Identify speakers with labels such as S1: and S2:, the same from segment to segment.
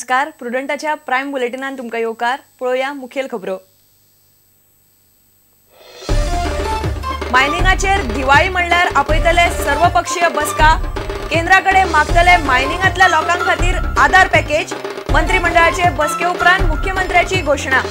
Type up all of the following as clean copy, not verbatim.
S1: नमस्कार, प्रुडंटाच्या प्रायम बुलेटिनान तुमकां येवकार. पळोवया मुखेल खबरो. मायनिंगाचेर दिवाळी म्हणल्यार आपयतले सर्वपक्षीय बसका. केंद्राकडे मागतले मायनिंगांतल्या लोकां खातीर आधार पॅकेज. मंत्रिमंडळाचे बसके उपरांत मुख्यमंत्र्याची घोशणा.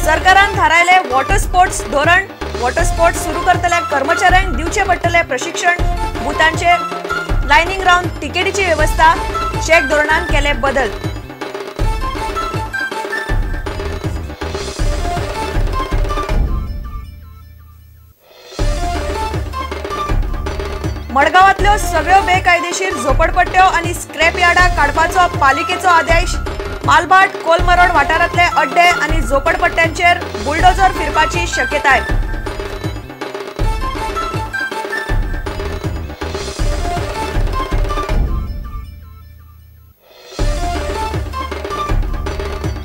S1: सरकारान थारायले वॉटर स्पोर्ट्स धोरण. वॉटर स्पोर्ट्स सुरू करतल्या कर्मचाऱ्यांक दिवचे पडटले प्रशिक्षण. बुतांचे लायनिंग रावंड तिकेटीची वेवस्था. चेक धोरणान केले बदल. मडगांवांतल्यो सगळ्यो बेकायदेशीर झोपडपट्ट्यो आनी स्क्रॅप यार्डां काडपाचो पालिकेचो आदेश. मालभाट कोलमरोड वाठारांतले अड्डे आनी झोपडपट्ट्यांचेर बुलडोझर फिरपाची शक्यताय.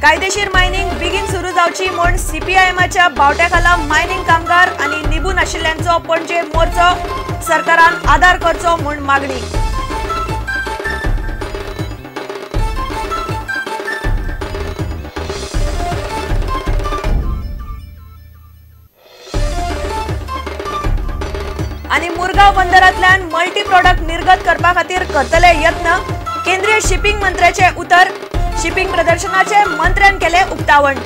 S1: कायदेशीर मायनिंग बेगीन सुरू जावची म्हूण सीपीआयएमाच्या बावट्या खाला मायनिंग कामगार आनी निबून आशिल्ल्यांचो पणजे मोर्चो. सरकारान आदार करचो म्हूण मागणी. आनी मुरगांव बंदरांतल्यान मल्टी प्रॉडक्ट निर्गत करपा खातीर करतले यत्न. केंद्रीय शिपिंग मंत्र्याचे उतर. शिपिंग प्रदर्शनाचे मंत्र्यान केले उक्तावण.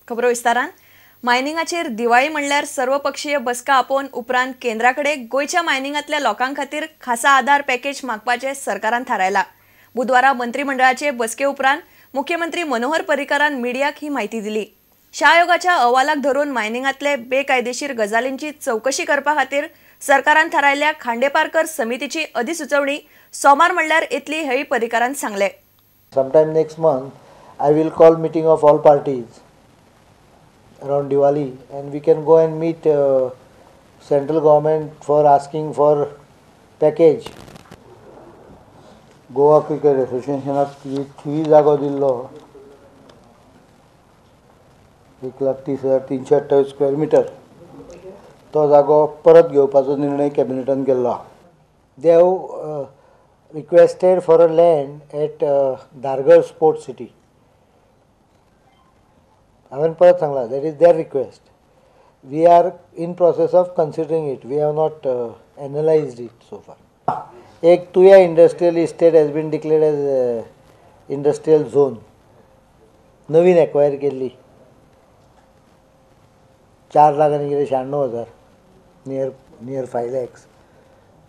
S1: खबरो विस्तारान. मायनिंगाचेर दिवाळी म्हणल्यार सर्वपक्षीय बसका आपोवन उपरांत केंद्राकडे गोंयच्या मायनिंगांतल्या लोकां खातीर खासा आधार पॅकेज मागपाचें सरकारान थारायला. बुधवारा मंत्रिमंडळाचे बसके उपरांत मुख्यमंत्री मनोहर पर्रीकारान मिडियाक ही म्हायती दिली. शाह आयोगाच्या अहवालाक धरून मायनिंगांतले बेकायदेशीर गजालींची चवकशी करपा खातीर सरकारान थारायल्ल्या खांडेपारकर समितीची अधिसुचोवणी सोमार म्हणल्यार येतली हेंय पर्रीकारान सांगलें.
S2: Sometime next month I will call meeting of all parties around Diwali, and we can go and meet central government for asking for package. Goa Cricket Association थी जागो दिल्लो 1,30,328 स्क्वेअर मिटर, तो जागो परत घेवपाचो निर्णय कॅबिनेटान केल्लो. They have requested for a land at Dhargal sports city. हांवें परत सांगलां, that is their request. We are in process of considering it. We have not analysed it so far. एक Tuya industrial estate has been declared as industrial zone, Naveen acquire केल्ली 4 लाख आनी कितें 96,000, near 5 lakhs.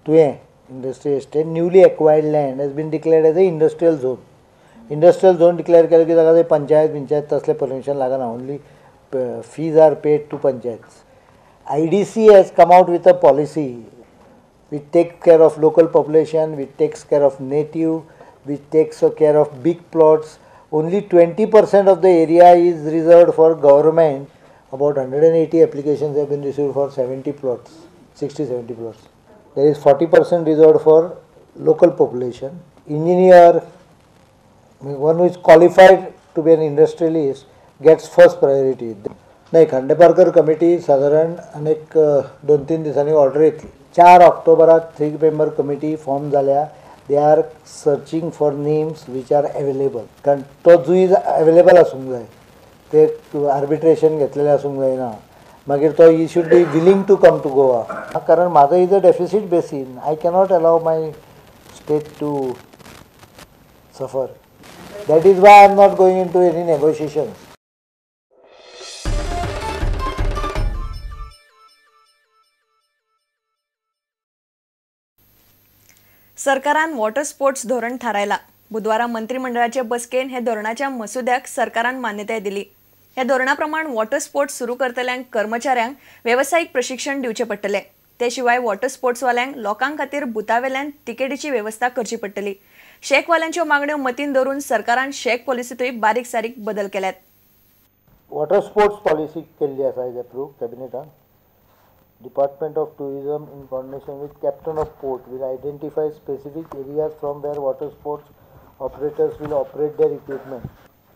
S2: Tuyen industrial estate newly acquired land has been declared as a industrial zone. Industrial zone declare केलं की ताका पंचायत पंचायत तसलें permission लागना, only fees are paid to panchayat. IDC has come out with a policy which takes care of local population, which takes care of native, which takes care of big plots. Only 20% of the area is reserved for government. About 180 applications have been received for 70 plots, 60-70 plots. There is 40% reserved for local population. Engineer, one who is qualified to be an industrialist, gets first priority. नाही, Khandeparkar committee सादारण अनेक 2-3 दिसांनी order येतली. 4 ऑक्टोबराक 3 member committee form जाल्या. They are searching for names which are available, कारण तो जुईज available आसूंक जाय, ते आर्बिट्रेशन घेतलेलें आसूंक जायना. मागीर तो he should be willing to come to Goa, कारण म्हाजो is a deficit basin. I cannot allow my state to suffer. That is why I am not going into any negotiations.
S1: सरकारान वॉटर स्पोर्ट्स धोरण थारायला. बुधवारा मंत्रिमंडळाचे बसकेन हे धोरणाच्या मसुद्याक सरकारान मान्यताय दिली. ह्या धोरणा प्रमाण वॉटर स्पोर्ट्स सुरू करतल्यांक कर्मचाऱ्यांक वेवसायीक प्रशिक्षण दिवचें पडटलें. ते शिवाय वॉटर स्पोर्ट्सवाल्यांक लोकां खातीर बुतावेल्यान तिकेटीची वेवस्था करची पडटली. शेकवाल्यांच्यो मागण्यो मतीन धरून सरकारान शेक पॉलिसींतूय बारीक सारीक बदल केल्यात.
S2: वॉटर स्पोर्ट्स पॉलिसी केल्ली आसा is approve कॅबिनेटान. Department of Tourism in coordination with Captain of Port will identify specific areas from where water sports operators will operate their equipment.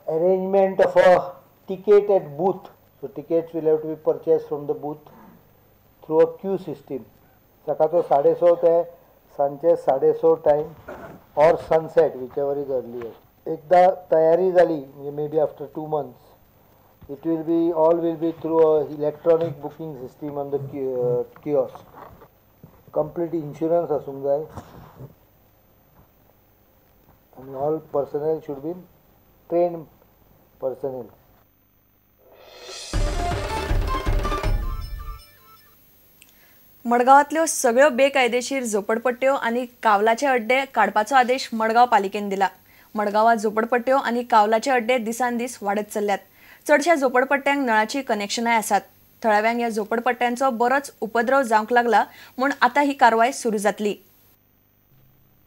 S2: Arrangement of a ticket at booth. So tickets will have to be purchased from the booth through a queue system. सकाळचो 6:30 ते सांजचे 6:30 time or sunset, whichever is earlier. एकदा तयारी जाली म्हणजे maybe after 2 months it will be all will be through a electronic booking system on the kiosk. Complete insurance आसूंक जाय आनी all personnel should be trained personnel.
S1: मडगांवांतल्यो सगळ्यो बेकायदेशीर झोपडपट्ट्यो आनी कावलाचे अड्डे काडपाचो आदेश मडगांव पालिकेन दिला. मडगांवांत झोपडपट्ट्यो आनी कावलाचे अड्डे दिसान दीस वाडत चल्ल्यात. चडश्या झोपडपट्ट्यांक नळाची कनेक्शनाय आसात. थळाव्यांक ह्या झोपडपट्ट्यांचो बरोच उपद्रव जावंक लागला म्हूण आतां ही कारवाय सुरू जातली.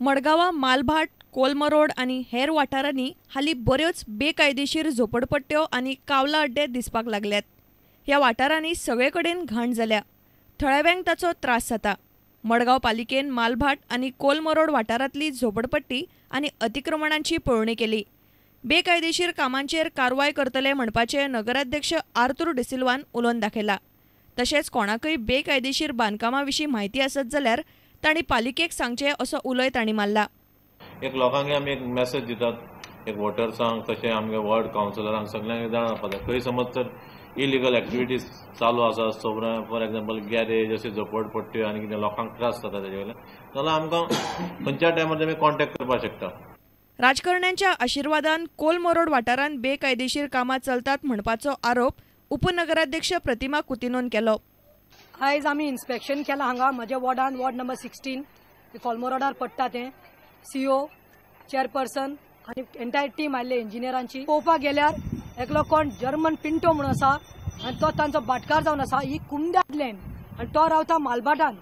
S1: मडगांवां मालभाट, कोलमरोड आनी हेर वाठारांनी हालीं बऱ्योच बेकायदेशीर झोपडपट्ट्यो आनी कावला अड्डे दिसपाक लागल्यात. ह्या वाठारांनी सगळे कडेन घाण जाल्या. थळाव्यांक ताचो त्रास जाता. मडगांव पालिकेन मालभाट आनी कोलमरोड वाठारांतली झोपडपट्टी आनी अतिक्रमणांची पळोवणी केली. बेकायदेशीर कामांचेर कारवाय करतले म्हणपाचें नगराध्यक्ष आर्थूर डिसिल्वान उलोवन दाखयला. तशेंच कोणाकय बेकायदेशीर बांदकामां विशीं म्हायती आसत जाल्यार तांणी पालिकेक सांगचें असो उलोय तांणी मारला.
S3: एक लोकांक आमी एक मेसेज दितात, एक वोटर्सांक तशें आमगे वॉर्ड कावन्सिलरांक सगळ्यांक जाणा जावपाक जाय. खंय समज तर इलिगल एक्टिविटीज चालू आसा, फॉर एग्जाम्पल गॅरेज अशे झोपडपट्ट्यो आनी कितें लोकांक त्रास जाता तेजे वयल्यान, जाल्यार आमकां खंयच्या टायमार तेमी कॉन्टेक्ट करपाक शकता.
S1: राजकारण्यांच्या आशिर्वादान कोलमरोड वाठारांत बेकायदेशीर कामां चलतात म्हणपाचो आरोप उपनगराध्यक्ष प्रतिमा कुतिनोन केलो.
S4: आयज आमी इन्स्पेक्शन केलां हांगा म्हज्या वॉर्डान, वॉर्ड नंबर 16 कोलमरोडार पडटा तें. सीओ, चेअरपर्सन आनी एंटायर टीम आयिल्ले इंजिनियरांची. पळोवपाक गेल्यार एकलो कोण जर्मन पिंटो म्हणून आसा आनी तो तांचो भाटकार जावन आसा. ही कुमद्याद लँड आनी तो रावता मालभाटान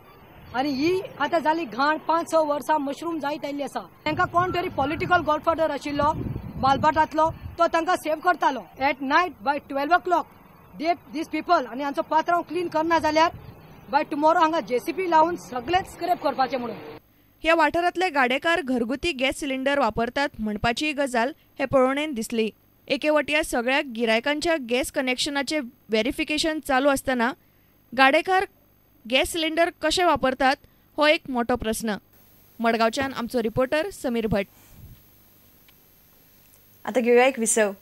S4: आनी ही आतां जाली घाण 5-6 वर्सां मशरूम जायत आयिल्ली आसा. तांकां कोण तरी पॉलिटिकल गॉडफादर आशिल्लो मालभाटांतलो, तो तांकां सेव करतालो. At night by 12 o'clock they these people आनी हांचो पात्रांव क्लीन करना जाल्यार बाय टुमॉरो हांगा जेसीबी लावन सगळेच स्क्रॅप करपाचें म्हणून.
S1: ह्या वाठारांतले गाडेकार घरगुती गॅस सिलिंडर वापरतात म्हणपाची गजाल हे पळोवणेन दिसली. एके वटया सगळ्या गिरायकांच्या गॅस कनेक्शनाचे व्हेरिफिकेशन चालू आसतना गाडेकार गॅस सिलिंडर कशे वापरतात हो एक मोठो प्रस्न. मडगांवच्यान आमचो रिपोर्टर समीर भट. आता घेऊया एक विसव.